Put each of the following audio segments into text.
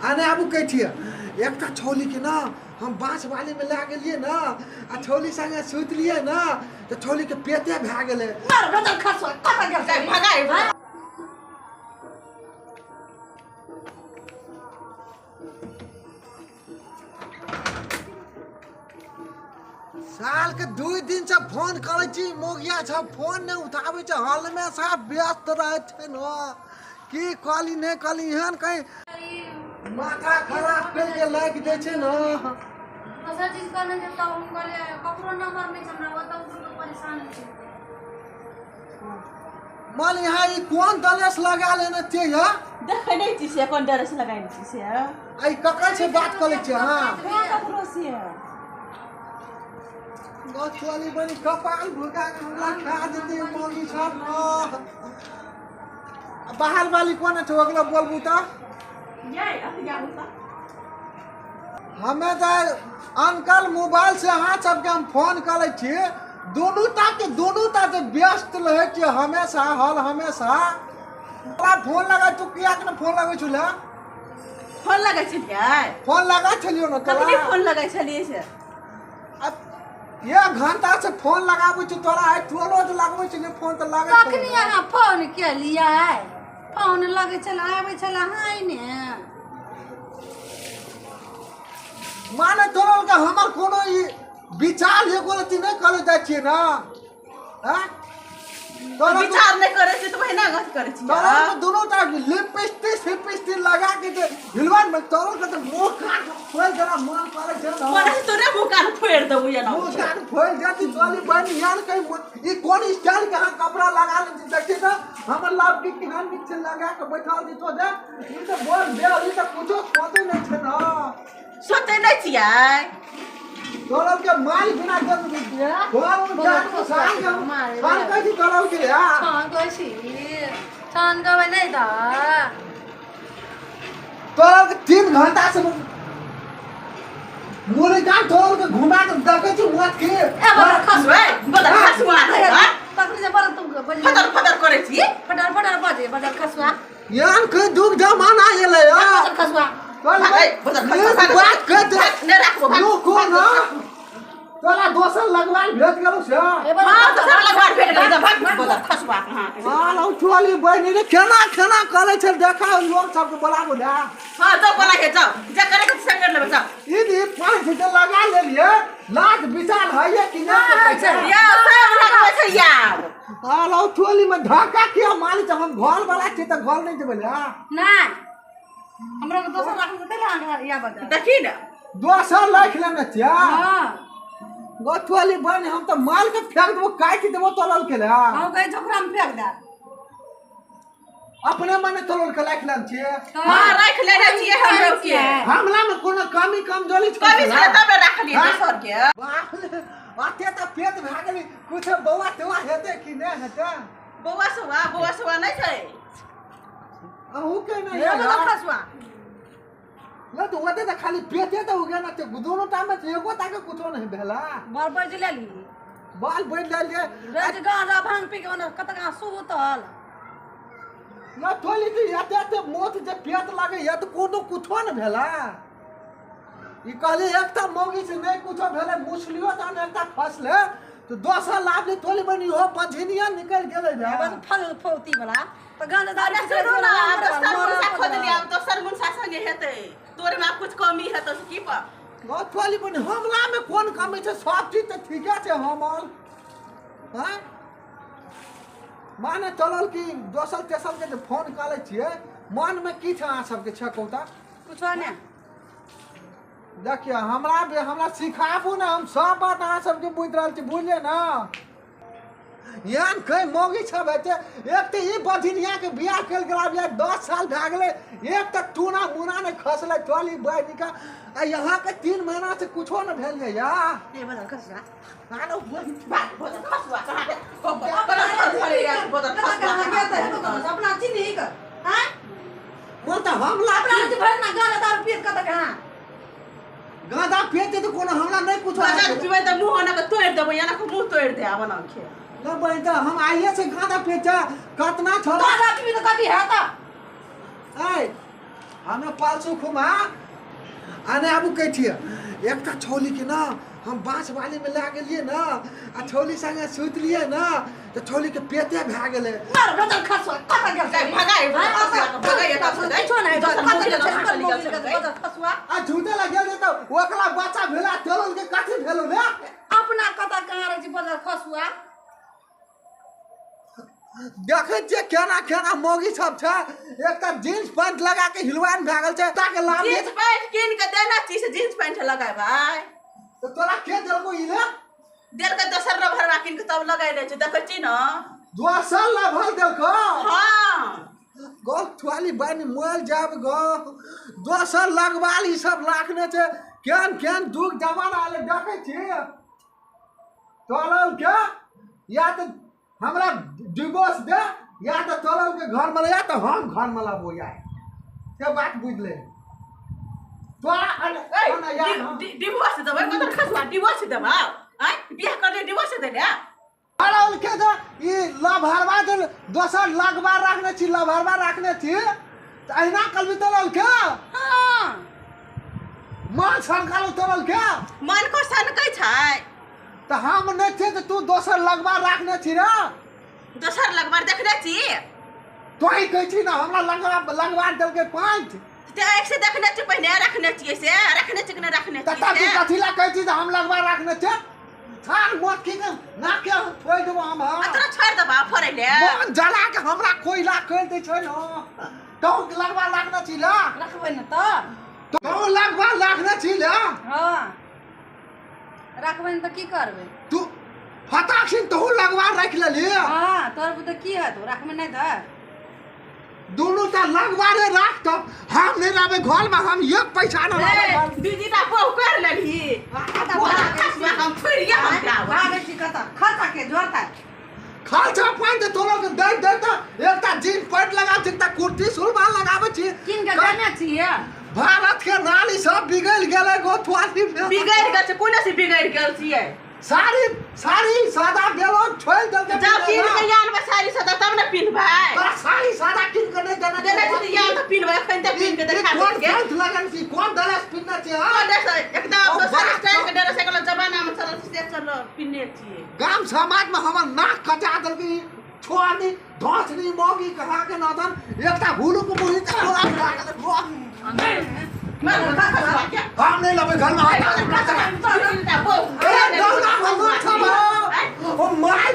आने आबू कहै छियै एकटा छौली के ना हम बाँस वाली में लए गेलियै ना आ छौली संगे सुतलियै ना तऽ छौली के पेटे भए गेलै। मार बदल खसवा कतऽ गेल जाय भगाइ। साल के 2 दिन से फोन करै छी मोगिया सब फोन नहि उठाबै छै, हल में सब व्यस्त रहै छै न, की कहली नहि कहली एहन कहीं माथा खराब करके लागि दै छै न। दोसर चीज कहने जे तब हम कहलियै ककरो नंबर नहि छै हमरा, ओतऽ उतरो परेशान छै। माल यहाँ ई कोन ड्रेस लगा लेने छियै या? देखै नहि छी से कोन ड्रेस लगाएने छी से। आ ई ककर से बात करै छियै अहाँ? कहाँ ककरो से। गछवाली बनी कपाल भुका के हमरा खा देतै मौगी सब न। बाहर वाली कोन छै ओकरा बोलबू तऽ? जाय अथी जाबू तऽ। हमे तऽ अंकल मोबाइल से अहाँ सबके हम फोन करै छी, दुनू टा के दुनू टा जे व्यस्त रहै छियै हमेशा हल हमेशा। तोरा फोन लगै छौ किया के ने फोन लगै छौ ले? फोन लगै छलियै? फोन लगै छलियौ ने तोरा? कखनी फोन लगै छलियै से? अब एक घंटा से फोन लगाबै छौ तोरा, आइ टोलो जे लगबै छलियै फोन तऽ लगै छौ। कखनी अहाँ फोन केलियै? फोन लगै छलै आबै छलै अहाँ ने। माने तोरा के हमर कोनो ई विचार एको रत्ती नहि करै जाइ छियै ने? आँय? तोरा विचार नहि करै छियै तऽ ओहिना गप करै छियै। तोरा के दुनू टा लिपस्टिक सिपस्टिक लगा के जे हिलवान में तोरा के तऽ मुँह कान फोड़ि देना मन करै छै ने। तोरा से तोरे मुँह कान फोड़ि देबौ एना। मुँह कान फोड़ि देती चली बनि यार कहीं ई कोन स्टाइल के अहाँ कपड़ा लगा लै छी देखी तऽ हमर लाभ के केहन नीक छै लगा के बैठल छी तो दे ई तऽ बोल दे ई तऽ कुछो सोचै नहि छै ने। सोचै नहि छियै? तोरा के माल बिना के फोन जान को साल के साल कहै छी तोरा के या छान कहै छी, छान कहबै नहि तऽ। तोरा के 3 घंटा से मुर्गा तोरा के घुमा के देखै छी मत के। ए बदर खसुआ। ए, बदर खसुआ नहि हँ? तखनी जे बड़ तुम बजली। फदर फदर करै छी। फटर फटर बजे बदर खसुआ। यान के दुख जमाना एलै हँ। बदर खसुआ। चल ए, बदर खसुआ, एक बात कह दे। नहि राखबो, भाग। रुको ना। तोरा दोसर लगवाल भेट गेलौ से। ए बदर हँ, खसुआ। दोसर लगवाल भेट गेलौ, भाग, बदर खसुआ कहाँ के। हां लौ चोली बहिनी रे केना केना करै छै देखा लोग सबके बोलाबू ने। हँ जाउ बोला के जाउ, जे करे के से कर लेबै जाउ। ई दी 5 जे लगा लेलियै लाज विचार हइए कि नहि नहि छै? या सब लगबै छै यार। हां लौ चोली में धक्का किया मारै छै? हम घर वाला छी तऽ घर नहि जेबै ले। नहि हमरा के दोसर राखू तऽ अहाँ या बदल। देखी ने दोसर राखि लेने छियै। हँ गथुआली बहिन हम तऽ माल के फेंक देबो काटि देबो तोलल के ले। हम कहै छी ओकरा में फेंक दे। अपने मने तोलल के राखि लेने छियै। हँ राखि लेने छियै हम लोग के। हमला में कोनो कमी कमजोरी छै? कमी छलै तब ने राखलियै दोसर के। बाप रे अते तऽ पेट भए गेलै कुछ बौआ तौआ हेतै कि नहि हेतै? बौआ सौआ बौआ सौआ नहि छै। अहूँ के नहि ए बदर है? खसुआ। नहि तऽ ओते तऽ खाली पेटे तऽ उगे ना छै, दुनू टा में एगो टा के कुछो नहि भेला। बाल बढ़ि लेली। बाल बढ़ि लेलियै। रोज गाँजा भांग पी के ओने कतऽ कहाँ सुतल। न थोड़ी तऽ एते एते मोट जे पेट लागैया तऽ कोनो कुछो नहि भेला। ई कहली एकटा मौगी से नहि कुछो भेलै मुसलियो तहन एकटा खसलै तऽ दोसर लाभली थोड़ी बनी इहो बझिनिया निकलि गेलै रे। बस फल फौती वाला तऽ गाँजा दारू अरे पी के सुनू ने, आब दोसर मरल मुनसा मरल। खोजलियै, आब दोसर मुनसा संगे हेतै। तोरे में आब कुछ कमी हेतौ से की पर? थोड़ी बनी हमला में कोन कमी छै? सब चीज तऽ ठीके छै हमर। हँ माने चलल कि दोसर तेसर के जे फोन करै छियै मन में की छै अहाँ सबके छै कहू तऽ? कुछो नहि। देखियौ हमरा हमरा सिखाबू ने, हम सब बात अहाँ सबके बुझि रहल छी, बुझलियै ने? एहन कई मौगी सब हेतै, एक तऽ ई बझिनिया के बियाह कयल गेला बियाह 10 साल भए गेलै, एक तऽ टूना मुना नहि खसलै चली बहिनिका, आ यहाँ के 3 महीना से कुछो नहि भेल या। ए बदर खसुआ। आनो बहिन भाग, बदर खसुआ कहाँ के? बदर खसुआ बदर कतऽ कहाँ खसुआ गेल तऽ हेतौ कतौ से, अपना चिन्ही के। आँय? बोल तऽ हमला अपना जे भरि ना गाँजा दारू पियत कतऽ कहाँ? गाँजा पियतै तऽ कोनो हमरा नहि कुछो गाँजा हेतै। पीबै तऽ मुँह ओना के तोड़ि देबौ, एना के मुँह तोड़ि दे आब ओना के। नहि बहिन तऽ हम आइए से गाँजा पियै छै, कतना छोड़ा गाँजा पीबी तऽ कथी हेतौ? ऐ हमे पालसू खुमा आने आबू कहै छियै एकटा छौलीके ने हम बाँस वालीमे लए गेलियै ने आ छौली संगे सुतलियै ने तऽ छौलीके पेटे भए गेलै। मार बदल खसुआ कतऽ गेल जाय, भगाइ, खसुआ के भगाइ, एतऽ से जाय। किछो नहि दोसर कतऽ मौगी गेल लग छै चलि गेल मौगी लग छलै। बदल खसुआ। आ झूठे लग गेल तऽ ओकरा बच्चा भेला तोरल के कथी भेलो ने? अपना कतऽ कहाँ रहै छै बदल खसुआ? देखै छियै केना केना मौगी सब छै, एकटा जींस पैंट लगा के हिलवाइन भए गेल छै ताके लाभ जींस पैंट कीन के देना छी से जींस पैंट लगेबै। तऽ तोरा के देलको ई ले? देलकै दोसर लभरवा कीन के तब लगेने छै, देखै छी ने? दोसर लभर देलको? हाँ। गो थुआली बनि मोल जाब गो, दोसर लगवाल ई सब राखने छै। केहन केहन दुख जमाना आले देखै छी। तोरल के या तऽ हमरा डिवोर्स दे या तऽ तोरल के घर में या तऽ हम घर में लाबो यार, से बात बुझ ले तोरा। डिवोर्स देबै कतऽ खसुआ? डिवोर्स देबै? आँय, बियाह करले डिवोर्स देले? तोरल के जे ई लभरवा जे दोसर लगवा राखने छी, लभरवा राखने छी तऽ अहिना करबी तोरल के? हाँ। मन सनकालो तोरल के? मन को सनकै छै। तऽ हम नहि छियै तऽ तू दोसर लगवा राखने छी रे? दोसर लगवा देखने छी? तोही कहै छी ने हमरा लगवा लगवा देलकै पैंट। तऽ आँखि से देखने छी पहिने रखने छियै से रखने छी कि नहि रखने तऽ छियै तू से? कथी लए कहै छी जे हम लगवा रखने छियै? छान मोटकी के नाके हम फोड़ि देबो हम। आ हाँ तोरा छोड़ि देबा फोड़ै ले? मन जला के हमरा कोयला करि दै छै ने। तू लगवा राखने छी ले? रखबै ने तऽ। तू लगवा राखने छी ले? हाँ रखबै ने तऽ की करबै? तू फटाक सिंह तू लगवा राखि लेली? हाँ तोहर बुते की हेतौ? रखबै नहि तऽ। दुनू टा लगवा रे राख, तब हम नहि रहबै घर में, हम एक पैसा न रहबै घर में। दीदी टा बहु कर लेलही। हम फोड़िया हम जाब। भागै छी कतऽ? खर्चा के जोड़ता? खर्चा पानि तऽ तोरा के दै दै तऽ एकटा जींस पैंट लगा छी, एकटा कुर्ती सुलवा लगाबै छी। कीन के देने छियै। भारत के नाली सब बिगड़ि गेलै गो थुआरी में। बिगड़ि गेल छै? कोना से बिगड़ि गेल छियै? साड़ी साड़ी सादा बेलो छोड़ि देलकै। जब कीन के आनबै साड़ी सादा तब ने पिन्हबै। तोरा साड़ी सादा कीन के नहि देने देने छै तऽ आन तऽ पिन्हबै, एखन तऽ पिन्ह के ई देखा कोन देलकै। पैंट लगन छी, कोन ड्रेस पिन्हने छी? हाँ? कोन ड्रेस? एकदम ओ दोसर बाप स्टाइल के ड्रेस एकरा जमाना में चलल छै, से चलल पिन्हने छियै। गाम समाज में हमर नाक कटा देलकै छोड़नी धोसनी मौगी कहा के नदन एकटा हुलुक मुही तऽ तोरा भए गेलै। हम नहि लेबै घर में। ए दौड़ा हम छब ओ my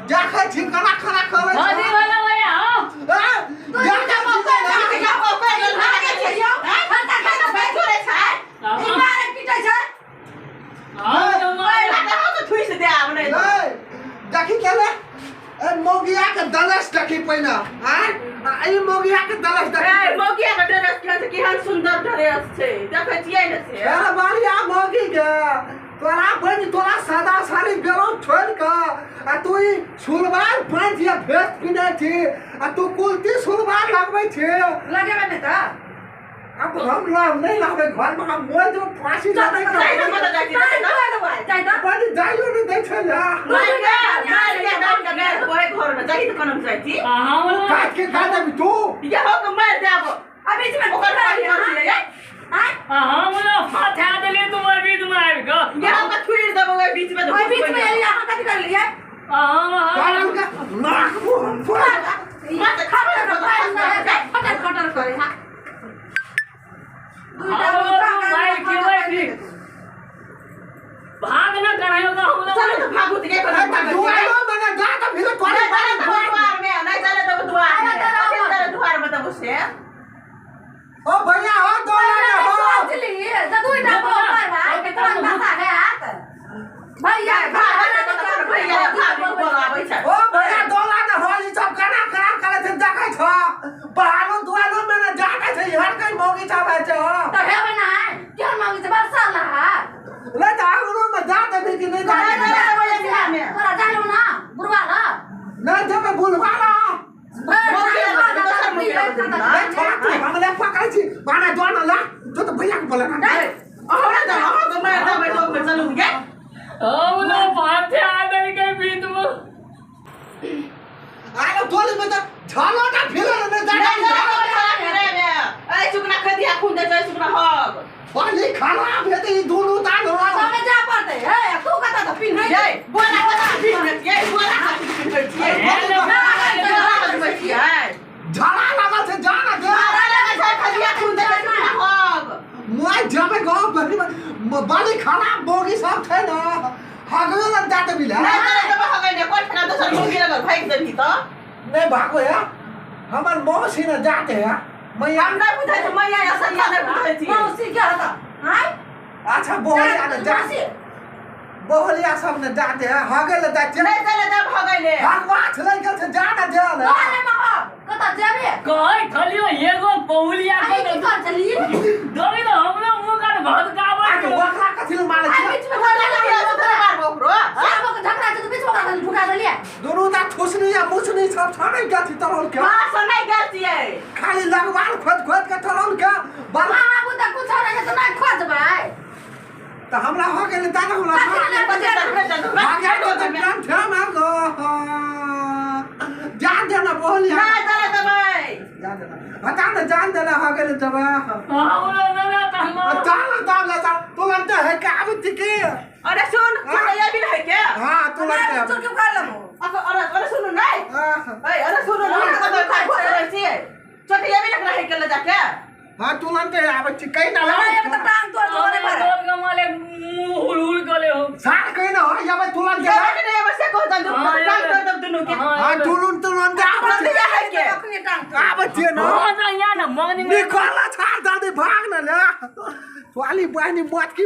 देखै छी केना खाना खबै छै। भौजी बोलो भैया हो। ए, देखै छी ना। पीटै छै। हम ए, देखी केले ए मौगिया के दलस देखी पहिने आय, आ ई मौगिया के दलस देखी। सुन्दर ड्रेस छै, देखै छियै ने से? अरे बालिया मौगी के तोरा बनि तोरा सादा साड़ी बेलो छोड़ि कऽ आ तू ई सुलवार पैंट या भेस्ट पिन्है छी आ तू कुर्ती सुलवार लगबै छी। लगेबै नहि तऽ। अब हम लाभ नहीं लाबै घर में, हम मोल जो फांसी लगे। जाइ तऽ। बड़ी जाइयो नहीं दै छै ला। हम काट के खा देबी तू। अभी इसमें ओकर की पानि करबै? छियै। आँय? हम फटा देलियै तुम्हारे बीच में आबि कऽ। ओहि बीच में एलियै, अहाँ कथी करलियै? हम कारण के नाक मुंह हम फोड़ खटर खटर करे हाँ। दुईटा हम रोटा भाई खेबै छी। भाग न करायो तऽ हम चलू तऽ भागू तऽ ए तऽ दुआरो मने जा तऽ फिर तोरे बारे ओ भैया हो दौड़ा रे हो। सोचली जे दुईटा बौआ भाई के तुरंत भाषा हैत भैया। ओ भैया दौड़ा ने हो, ई सब केना खराब करे छै देखै छ, बाहरो दुआरो में ने जाके छै हर कहीं मौगी सब है छै हो। तऽ हेबै ना केहन मांगै छै बरसा लहा। ले तऽ आगरो में जा देबी कि नहीं जा देबी? तोरा जालू ना बुढ़वा ला। नहीं जेबै बुलवा ला। भरि ए छोड़ा तू हमले पकड़ै छी माने दो न ला जो तो भैया के बोले ना। हम लोग फटा देलकै बीच में। आलो टोली में तो झलोटा फिलर ने नहीं जा रे बे ए चुकना खदिया खून दे छै चुकना हग पानी खराब हेतै ई दुनू तान हो सामने जा पड़तै हे तू कतऽ तऽ पिन्है ये बोला कता पिन्है छियै बोला कता पिन्है छियै बोला कता छियै झड़ा लागल छै जा ना दे झड़ा लागल छै खदिया खून दे छै चुकना हग मोय जमे गाँव बड़ी बड़ी खराब बोगी सब छै न हगवे न जाते मिला नहीं करे तो हगै ने कोन ठना दोसर मुर्गी लगल भागि देबही तऽ नहीं भागो है हमर मौसी न जाते है मैया हम नहीं बुझै छी मैया या सैया नहीं बुझै छी मौसी के हता हाय अच्छा बोहलिया न जा बोहलिया सब न जाते है हगे ल जाते नहीं चले तब हगै ने हगवा छलै गेल छै जा न दे न तोरे में हग कतऽ जेबे कहै खलियो एगो पहुलिया आई की कर चली दबे त हमरो मुंह कान भात गाबै आ ओकरा कथि ल मारै आई छै बीच में बोला लगे तो मारबो ओकरो साबो के झगड़ा छै तऽ बीच में ओकरा ढुका देलियै दुनू ता ठुसनी या मुसनी सब छनै गेल छै तरल के हां सुनै गेल छियै खाली लगवाल खोद खोद के तरल के बड़ा बाबू तऽ कुछ नहीं तऽ नहि खोजबै त हमरा हो गेल ता न हमरा भागे तो त काम थे मांगो जान देना बोहलिया नहीं चले देबै जान देना हटा न जान देना हो गेल तब हमरो ना त हम चल चल चल तू लड़ते है का आबि के अरे सुन सुन ये भी है के हां तू लड़ते है चोर के उखाड़ लेबो अरे अरे सुन नहीं हां ए अरे सुन ना कत खाइ रहै छियै चोट ये भी लग रहा है के ले जाके हां तू लड़ते है आबि छी कहीं ना अरे एक तऽ टांग तोड़ जोरे पर तोर कमाले मुंह हुल हुल गले हो साल कहीं ना हो या तू लड़ते जाबे के नहीं बस को जान दो टांग तोड़ दब दुनू के हां तू लुन तू लड़ते आबि ये है के अखने टांग तोड़ आबि छी ना हां त यहाँ न मगनी निकाला छाड़ दादी भाग न ले वाली बहनी मत की।